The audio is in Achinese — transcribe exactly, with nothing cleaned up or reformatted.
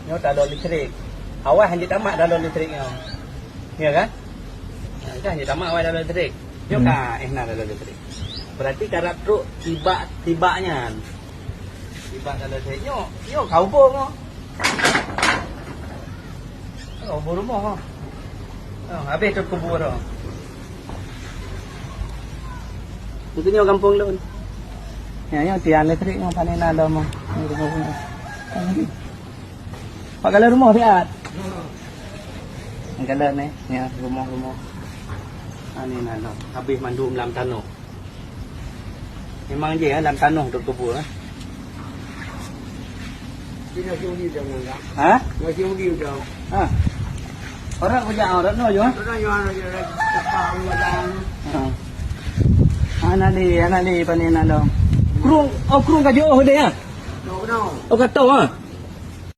Nyoe talon listrik. Awai hana tamat talon listrik nyoe. Ya kan? Ha, kan hana tamat awai talon listrik. Nyoe Hmm. ka, eh, na talon listrik. Berarti karab trok tibak, tibak nyan. Tibak talon listrik. Nyoe, nyoe ka ubor nyoe. Oh, ubor rumoh nyoe. Oh, habis tu kubur tu. Itu nyoe gampông lôn. Ya, nyoe tiang listrik nyoe panen na lom. Nyoe rumoh nyoe. Pak kala rumoh siat. Kala ni, ya, rumoh-rumoh. Ani na lom. Habis mandum lam tanoh. Memang je, eh, lam tanoh dok kubur, eh. Dia nak uli dah, Nang. Ha? Nak uli dah. Ha. Orang kerja orang no yo. Orang yang ada je lagi. Ha. Ana le, ana le panen na lom. Krung, oh, krung ka jauh deh, ya? No, no. Oh, ka tau, ha.